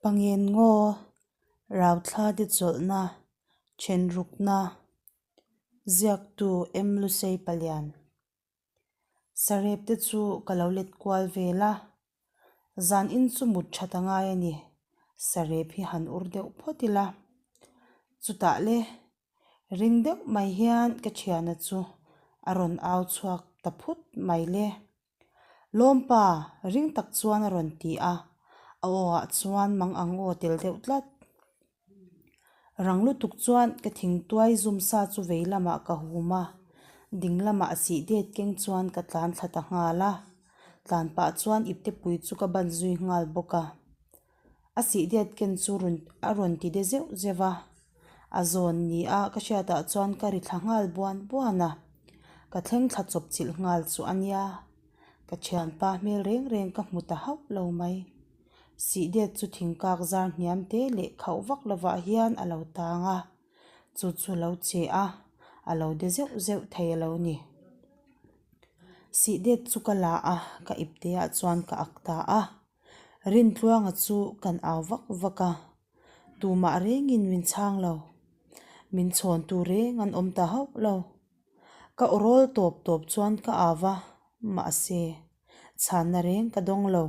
Pangen ngaw, Rauthla te chawlhna, Thenrukna, Ziaktu M. Lusei Palian. Sarep te chu ka lo let kual vel a, zan in chu mut that a ngai a ni, sarep hi han ur deuh phawt ila. Chutah le, ring deuh mai hian ka thiana chu a rawn au chhuak ta phut mai le. Lawmpa, ring tak chuan a rawn ti a, a aw ah chuan mang ang aw tel deuh tlat. Rang lutuk chuan ka thingtuai zum sa chu vei lamah ka hum a, ding lamah sih det keng chuan ka tlan thla ta nghal a, tlan pah chuan iptepui chu ka ban zui nghal bawk a. A sih det ken chu rawn a rawn ti de zeuh zeuh a, a zawn ni a ka hriatah chuan ka ri thla nghal buan buan a, ka thleng thla chawp chilh nghal chu a nia, ka thianpa hmel reng reng ka hmu ta hauh lo mai. Sih det chu thingkak zar hniam te leh khauh vak lovah hian a lo tang a, chu chu a lo che a, a lo de zeuh zeuh thei a lo ni. Sih det chu ka la a, ka ipte ah chuan ka ak ta a, Rintluanga chu kan au vak vak a, tumah rengin min chhang lo, min chhawn tur reng an awm ta hauh lo. Ka aw rawl tawp tawp chuan ka au a, mahse chhanna reng ka dawng lo.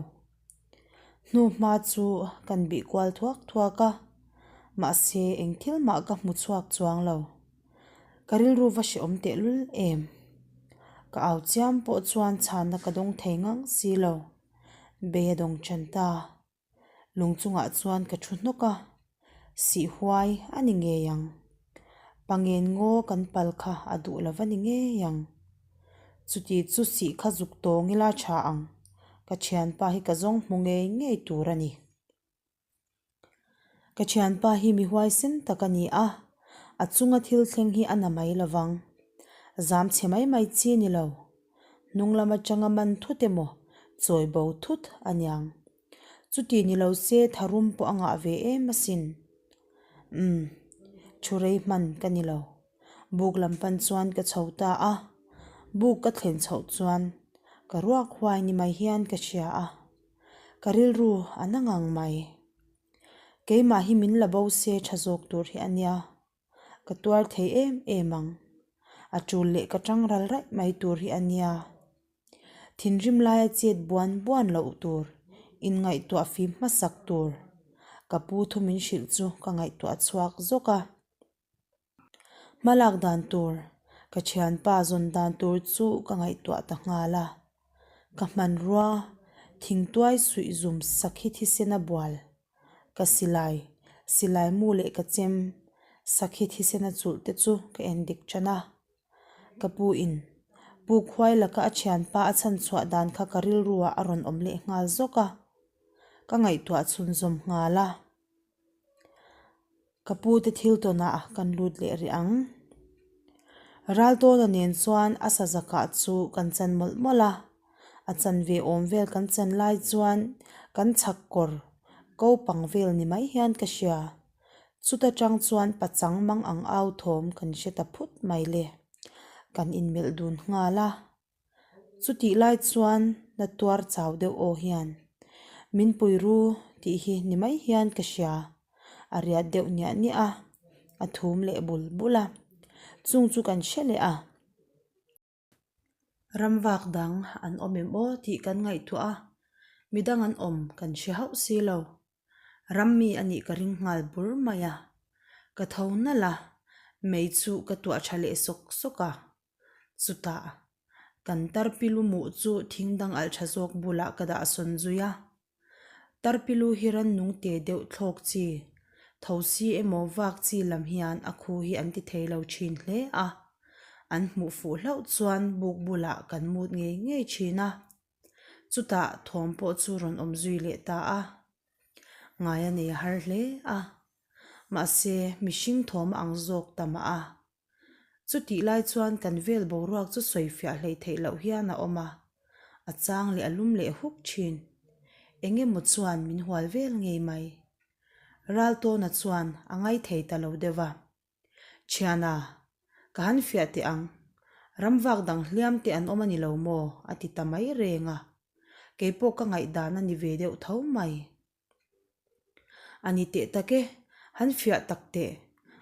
Hnu hma chu kan bih kual thuak thuak a, mahse eng thil mah ka hmu chhuak chuang lo. Ka rilru va hrehawm tehlul em. Ka au chiam pawh chuan chhanna ka dawng thei ngang si lo. Bei a dawng ṭan ta. Lung chungah chuan ka thu hnawk a, sih huai a ni ngei ang. Pangen ngaw kan pal kha a duh lo va ni ngei ang. Chuti chu sih kha zuk tawng ila tha ang, ka thianpa hi ka zawng hmu ngei ngei tur a ni. Ka thianpa hi mi huaisen tak a ni a, a chunga thil thleng hi a na mai lo vang. Zam chhe mai mai chi ni lo. Hnung lam atanga man thut emaw chawi bo thut a niang. Chuti ni lo se tharum pawh a ngah ve em asin. Umm, thu rei hman ka ni lo. Buk lam pan chuan ka chho ta a, buk ka thlen chhoh chuan ka ruak huai ni mai hian ka hria a. Ka rilru a na ngang mai. Keimah hi min la bo se tha zawk tur hi a nia. Ka tuar thei em em ang. A tul leh ka tang ral raih mai tur hi a nia. Thinrim laia chet buan buan loh tur, inngaihtuah fim hmasak tur. Ka pu thu min hrilh chu ka ngaihtuah chhuak zawk a. Hmalak dan tur, ka thianpa zawn dan tur chu ka ngaihtuah ta nghal a. Ka hmanrua, thingtuai suih zum sakhi thisen a bual. Ka silai, silai mu leh ka chem, sakhi thisen a chulh te chu ka en dik tan a. Ka pu in, Pu Khuai laka a thianpa a chhan chhuah dan kha ka rilru ah a rawn awm leh nghal zawk a. Ka ngaihtuah chhunzawm nghal a. Ka pu te thil tawnah kan lut leh rih ang. Raltawna nen chuan a sazakah chu kan chan mawlh mawlh a, a chan ve awm vel kan chan lai chuan kan chhak kawr ko pang vel ni mai hian ka hria. Chuta tang chuan pachang mang ang au thawm kan hre ta phut mai le. Kan inmelh dun nghal a. Chutih lai chuan na tuar chau deuh aw hian, Min pui ru tih hi ni mai hian ka hria, a riat deuh niah niah a, a thum leh bul bul a, chung chu kan hre leh a. Ram vak dang an awm em aw tih kan ngaihtuah a, midang an awm kan hre hauh si lo. Ram mi a nih ka ring nghal bur mai a, ka tho nalh a, mei chu ka tuah tha leh sawk sawk a. Chutah, kan tarpilu muh chu thing dang alh tha zawk bulah ka dah sawn zui a. Tarpilu hi rannung te deuh thlawk chi, thosi emaw vak chi lam hian a khu hi an ti thei lo thin hle a. An hmuh fuh hlauh chuan buk bulah kan mut ngei ngei thin a. Chutah thawm pawh chu rawn awm zui leh ta a. Ngai a nei har hle a. Mahse, mihring thawm a ang zawk ta mah a. Chutih lai chuan kan vel boruak chu sawi fiah hlei theih loh hian a awm a, a chang leh a lum leh huk thin. Eng emaw chuan min hual vel ngei mai. Raltawna chuan a ngaithei ta lo deuh va. Thiana, ka han fiah teh ang. Ramvak dang hliam te an awm a ni lo maw? a ti ta mai reng a. Keipawh ka ngaihdan a ni ve deuh tho mai. A ni teh tak e, han fiah tak teh.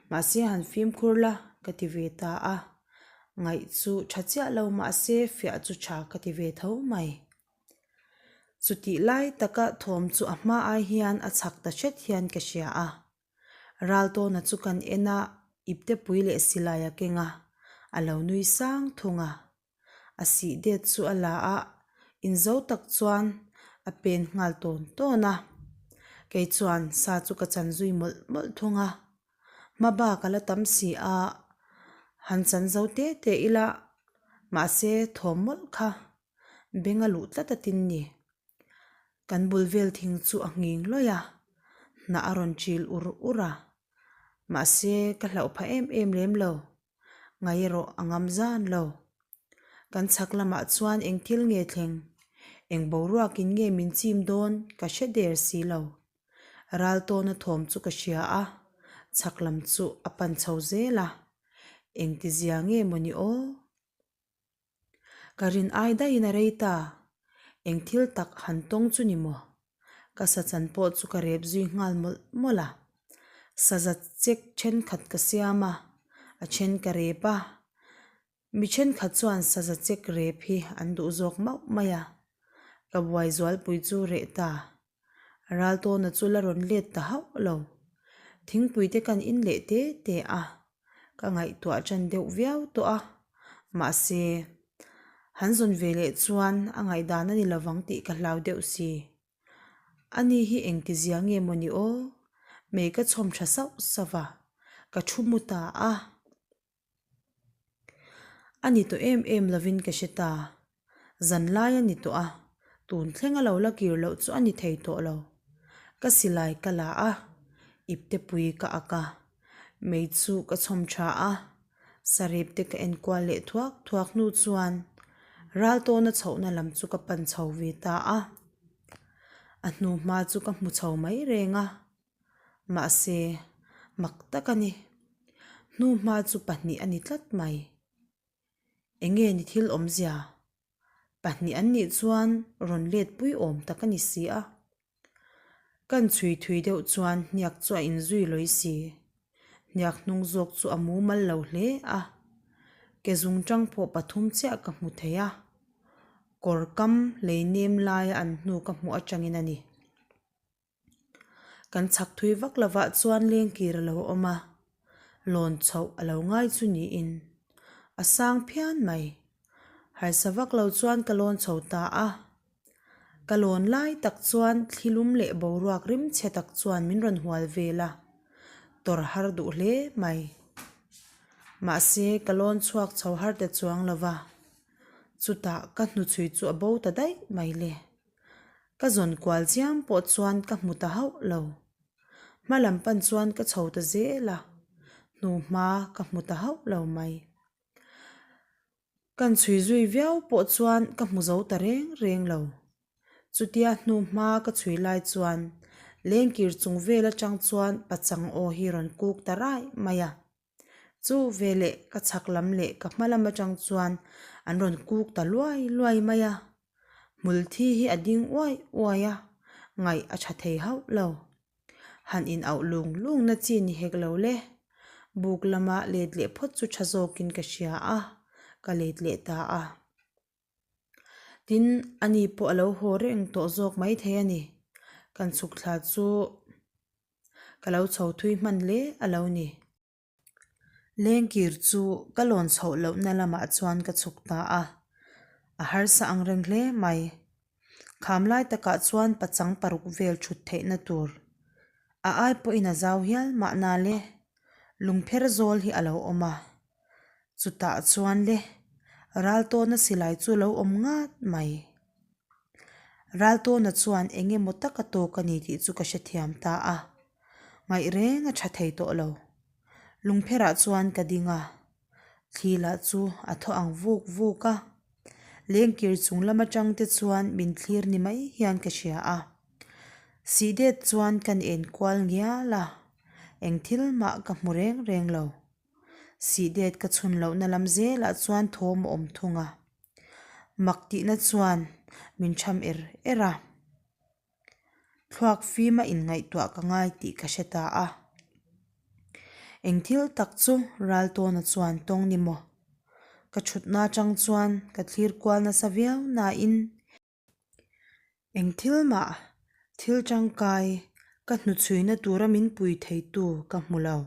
Mahse han fimkhur la, ka ti ve ta a. Ngaih chu tha chiah lo mahse fiah chu tha ka ti ve tho mai. Chutih lai taka thawm chu a hma ai hian a chhak ta hret hian ka hria a. Raltawna chu kan en a, iptepui leh silai a keng a, a lo nui sang thung a. A sih det chu a la a, inzo tak chuan a pen nghal tawn tawn a. Kei chuan sa chu ka chan zui mawlh mawlh thung a. Hma bak a la tam si a, han chan zo te te ila, mahse thawm mawlh kha beng a luh tlat a tin ni. Kan bul vel thing chu a nghing lawih a, hnah a rawn chil ur ur a. Mahse ka hlauh phah em em lem lo. Ngai erawh a ngam zan lo. Kan chhak lamah chuan eng thil nge thleng? Eng boruakin nge min chim dawn ka hre der si lo. Ral tawna thawm chu ka hria a, chhak lam chu a pan chho zel a. Engtizia nge mawni aw? Ka rin ai daihin a rei ta. Eng thil tak han tawng chu ni maw? Ka sa chan pawh chu ka rep zui nghal mawlh mawlh a. Saza chek thenkhat ka siam a, a then ka rep a. Mi thenkhat chuan saza chek rep hi an duh zawk mauh mai a. Ka buai zualpui chu reh ta. Raltawna chu la rawn let ta hauh lo. Thingpui te kan in leh te te a, ka ngaihtuah tan deuh viau tawh a, mahse han zawn ve leh chuan a ngaihdan a ni lovang tih ka hlau deuh si. Ani hi engtizia nge maw ni aw? Mei ka chhawm tha sauh sauh va, ka thu mu ta a. A ni tawh em em lovin ka hre ta. Zan lai a ni tawh a, tun thleng a lo la kir loh chu a ni thei tawh lo. Ka silai ka la a, iptepui ka ak a, mei chu ka chhawm tha a, sarep te ka enkual leh thuak thuak hnu chuan ral tawna chhohna lam chu ka pan chho ve ta a. A hnu hma chu ka hmu chho mai reng a. Mahse, mak tak a ni. Hnuhma chu pahnih a ni tlat mai. Enge ni thil awmzia? Pahnih an nih chuan rawn let pui awm tak a ni si a. Kan chhui thui deuh chuan hniak chu a inzui lawi si. Hniak hnung zawk chu a mumal lo hle a. Ke zung tang pawh pathum chiah ka hmu thei a. Kawr kam lei nem laia an hnu ka hmuh atangin a ni. Kan chhak thui vak lovah chuan lengkir a lo awm a, lawn chhoh a lo ngai chu niin a sang phian mai. Harsa vak lo chuan ka lawn chho ta a, ka lawn lai tak chuan thli lum leh boruak rim chhe tak chuan min rawn hual vel a, tawrh har duh hle mai. Mahse ka lawn chhuak chho har ta chuang lova, chutah ka hnuchhui chu a bo ta daih mai le. Ka zawn kual chiam pawh chuan ka hmu ta hauh lo. Hma lam pan chuan ka chho ta zel a, hnu hma ka hmu ta hauh lo mai. Kan chhui zui viau pawh chuan ka hmu zo ta reng reng lo. Chutia hnu hma ka chhui lai chuan lengkir chung vel atang chuan pachang aw hi rawn kuk ta raih mai a. Chu veleh ka chhak lam leh ka hma lam atang chuan an rawn kuk ta luai luai mai a, hmul thi hi a ding uai uai a, ngaih a tha thei hauh lo. Han in auh lung lung na chi ni hek lo le. Buk lama let leh phawt chu tha zawkin ka hria a, ka let leh ta a. Tin, ani pawh a lo haw reng tawh zawk maithei a ni. Kan chhuk thla chu. Ka lo chho thui hman hle a lo ni. Lengkir chu ka lawn chhoh lohna lamah chuan ka chhuk ta a, a harsa ang reng hle mai. Kham lai takah chuan pachang paruk vel thut theihna tur a ai pawhin a zau hial mahna le lungpher zawl hi a lo awm a, chutah chuan le raltawna silai chu a lo awm ngat mai. Raltawna chuan eng emaw taka tawk a ni tih chu ka hrethiam ta a, ngaih reng a tha thei tawh lo. Lungpherah chuan ka ding a, thli lah chu a thaw ang vuk vuk a, lengkir chung lam atang te chuan min thlir ni mai hian ka hria a. Sihdet chuan kan enkual ngial a, eng thil mah ka hmu reng reng lo. Sihdet ka chhun lohna lam zelah chuan thawm a awm thung a. Mak tihna chuan min tham er er a. Thluak fima inngaihtuah ka ngai tih ka hre ta a. Eng thil tak chu Raltawna chuan tawng ni maw? Ka thutna atang chuan ka thlir kual nasa viau nain eng thil mah thil tangkai ka hnuchhuina tura min pui theitu ka hmu lo.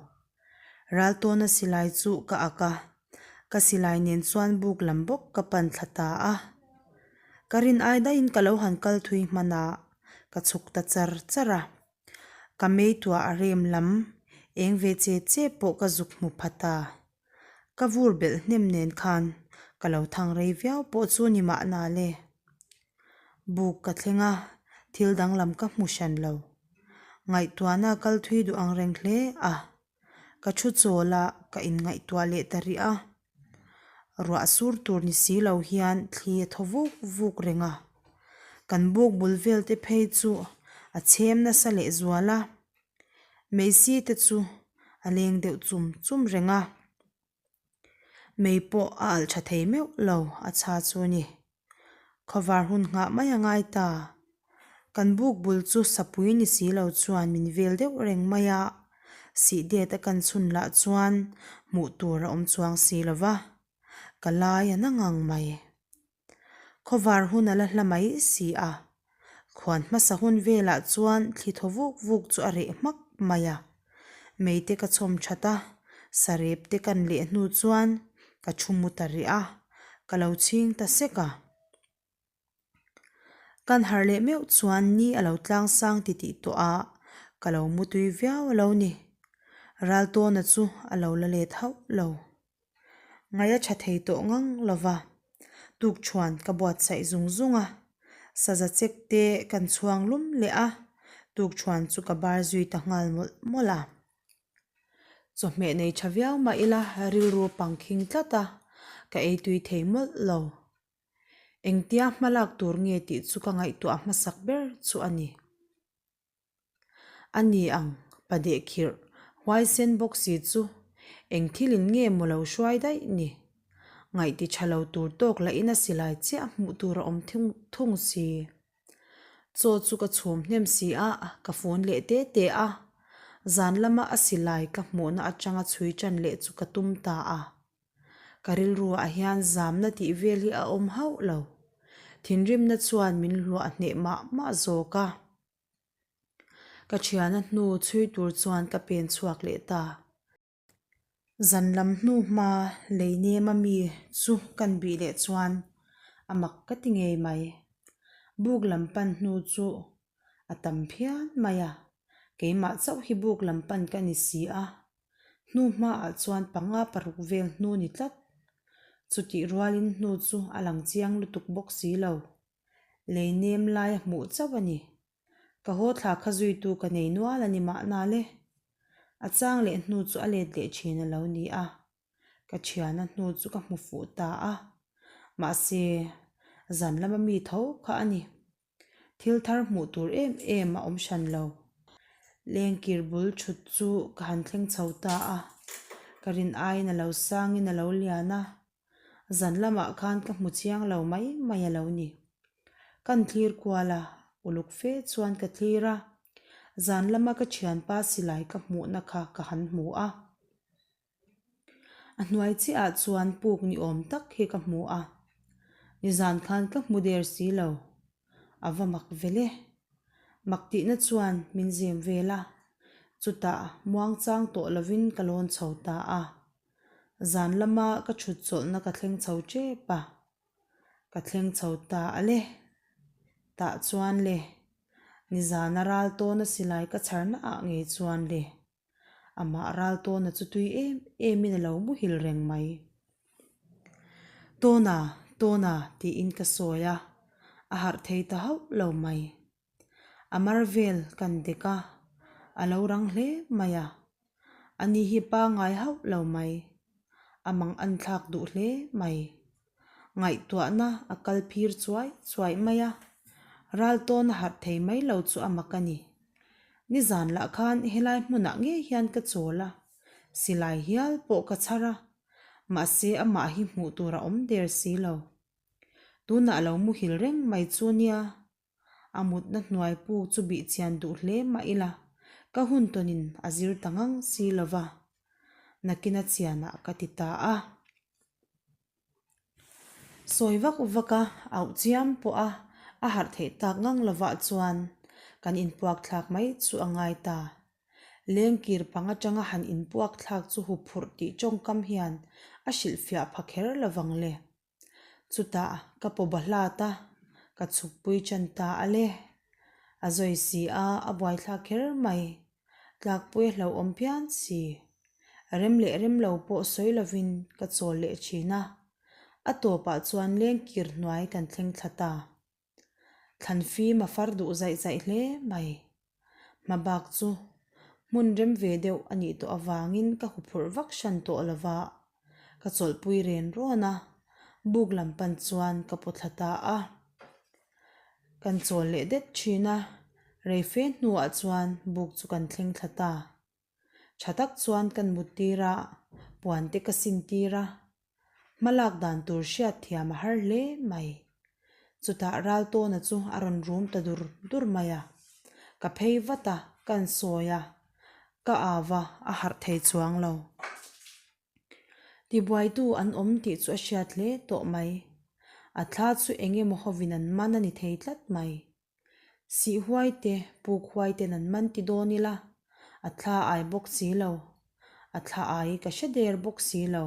Raltawna silai chu ka ak a, ka silai nen chuan buk lam bawk ka pan thla ta a. Ka rin ai daihin ka lo han kal thui hman a, ka chhuk ta char char a. Ka meituah a rem lam eng ve che che pawh ka zuk hmu pha ta. Ka vur belh hnem nen khan ka lo thang rei viau pawh chu ni mahna le. Buk ka thleng a, thil danglam ka hmu hran lo. Ngaihtuahna kal thui duh ang reng hle a, ka thu chawl a, ka inngaihtuah leh ta rih a. Ruah sur tur ni si lo hian thli a thaw vuk vuk reng a, kan buk bul vel te phei chu a chhem nasa leh zual a, Meisi te chu a leng deuh chum chum reng a, mei pawh a alh tha thei meuh lo a chha chu a ni. Khawvar hun nghah mai a ngai ta. Kan buk bul chu sapui ni si lo chuan min vel deuh reng mai a, sih det a kan chhun lah chuan hmuh tur a awm chuang si lo va, ka lai a na ngang mai. Khawvar hun a la hla mai si a, khuan hmasa hun velah chuan thli thaw vuk vuk chu a reh hmak mai a. Meite ka chhawm that a, sarep te kan leh hnu chuan ka thu mu ta rih a, ka lo chhing ta sek a. Kan harh leh meuh chuan ni a lo tlang sang titih tawh a, ka lo mu tui viau a lo ni. Raltawna chu a lo la let hauh lo. Ngaih a tha thei tawh ngang lo va, tukṭhuan ka buatsaih zung zung a, saza chek te kan chhuang lum leh a, tukṭhuan chu ka bar zui ta nghal mawlh mawlh a. Chawhmeh nei tha viau mah ila rilru pangkhing tlat a, ka ei tui thei mawlh lo. Engtia hmalak tur nge tih chu ka ngaihtuah hmasak ber chu a ni. A ni ang, pa dehkhirh, huaisen bawk si chu eng thilin nge maw lo hruai daih ni? Ngaihti tha lo tur tawk lahin a silai chiah hmuh tur a awm thung si. Chaw chu ka chhum hnem si a, ka fun leh te te a. Zan lama a silai ka hmuhna atanga chhui tan leh chu ka tum ta a. Ka rilruah hian zamna tih vel hi a awm hauh lo. Thinrimna chuan min hluah hneh mah mah zawk a. Ka thiana hnu chhui tur chuan ka pen chhuak leh ta. Zan lam hnu hma lei nem a mi chu kan bih leh chuan a mak ka ti ngei mai. Buk lam pan hnu chu a tam phian mai a, keimah chauh hi buk lam pan ka ni si a. Hnu hmaah chuan panga paruk vel hnu ni tlat. Chutih rualin hnu chu a lang chiang lutuk bawk si lo. Lei nem lai a hmuh chauh a ni. Ka haw thla kha zuitu ka nei nual a ni mahna le. A chang leh hnu chu a let leh thin a lo ni a. Ka thiana hnu chu ka hmu fuh ta a. Mahse, zan lama mi tho kha a ni. Thil thar hmuh tur em em a awm hran lo. Lengkir bul thut chu ka han thleng chho ta a. Ka rin aiin a lo sangin a lo lian a. Zan lamah khan ka hmu chiang lo mai mai a lo ni. Kan thlir kual a, uluk fe chuan ka thlir a. Zan lama ka thianpa silai ka hmuhna kha ka han hmu a. A hnuai chiahah chuan puk ni awm tak hi ka hmu a. Nizan khan ka hmu der si lo. A va mak vel e. Mak tihna chuan min zem vel a. Chutah muangchang tawh lovin ka lawn chho ta a. Zan lama ka thut chawlhna ka thleng chho tep a, ka thleng chho ta a le. Tah chuan le, nizana ral tawna silai ka chharna ah ngei chuan le, amah ral tawna chu tui em em in a lo muhil reng mai. Tawna, tawna tiin ka sawi a, a harh thei ta hauh lo mai. A mar vel kan dek a, a lo rang hle mai a. A ni hi pangngai hauh lo mai. A mang an thlak duh hle mai. Ngaihtuahna a kal phir chuai chuai mai a, ral tawn a harh thei mai lo chu a mak a ni. Nizan lah khan helai hmunah ngei hian ka chawl a, silai hial pawh ka chhar a, mahse amah hi hmuh tur a awm der si lo. Tunah a lo muhil reng mai chu nia. A mutna hnuai puk chu bih chian duh hle mah ila, ka hun tawnin a zir ta ngang si lo va, nakina chianah ka ti ta a. Sawi vak vak a, auh chiam pawh a, a harh theih tak ngang lovah chuan kan inpuak thlak mai chu a ngai ta. Lengkir pang atanga han inpuak thlak chu huphurh tih tawngkam hian a hrilhfiah pha kher lovang le. Chutah ka paw bahlat a, ka chhukpui tan ta a le. A zawi si a, a buaithlak kher mai. Tlakpui a hlauhawm phian si. Rem leh rem lo pawh sawi lovin ka chawl leh thin a. A tawpah chuan lengkir hnuai kan thleng thla ta. Thlan fim a far duh zaih zaih hle mai. Hma bak chu hmun rem ve deuh a nih tawh avangin ka huphurh vak hran tawh lo va, ka chawlhpui ren rawn a, buk lam pan chuan ka paw thla ta a. Kan chawl leh det thin a, rei fe hnuah chuan buk chu kan thleng thla ta. Tha tak chuan kan mut tir a, puan te ka sin tir a, hma lak dan tur hriat thiam a har hle mai. Chutah Raltawna chu a rawn rum ta dur dur mai a, ka phei vat a, kan sawi a, ka au va, a harh thei chuang lo. Tibuaitu an awm tih chu a hriat hle tawh mai. A thla chu eng emaw hovin an man a ni thei tlat mai. Sih huai te, puk huai ten an man ti dawn ila, a thla ai bawk si lo, a thla ai ka hre der bawk si lo.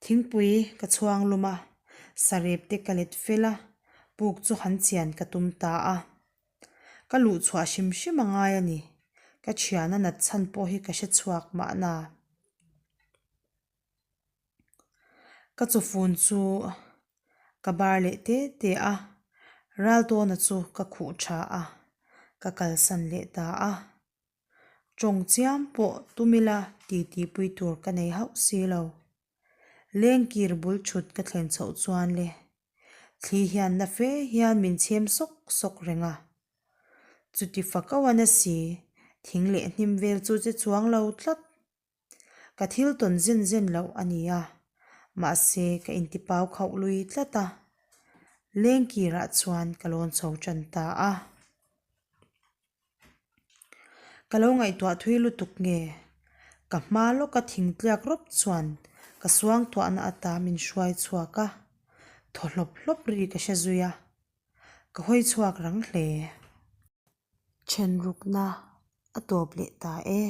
Thingpui ka chhuang lum a, sarep te ka let fel a, puk chu han chian ka tum ta a. Ka luh chhuah hrim hrim a ngai a ni, ka thian a nat chhan pawh hi ka hre chhuak mahna. Ka chawfun chu ka bar leh te te a, Raltawna chu ka khuh tha a, ka kalsan leh ta a. Tawng chiam pawh tum ila titi pui tur ka nei hauh si lo. Lengkir bul thut ka thlen chhoh chuan le thli hian na fe hian min chhem sawk sawk reng a. Chuti fak auh a na si, thing leh hnim vel chu che chuang lo tlat. Ka thil tawn zen zen loh a ni a, mahse ka intipau khauh lui tlat a, lengkirah chuan ka lawn chho tan ta a. Ka lo ngaihtuah thui lutuk nge, ka hma lawka thing tliak rawp chuan ka suangtuahna ata min hruai chhuak a, thaw hlawp hlawp ri ka hre zui a, ka hawi chhuak rang hle. Then rukna a tawp leh ta e.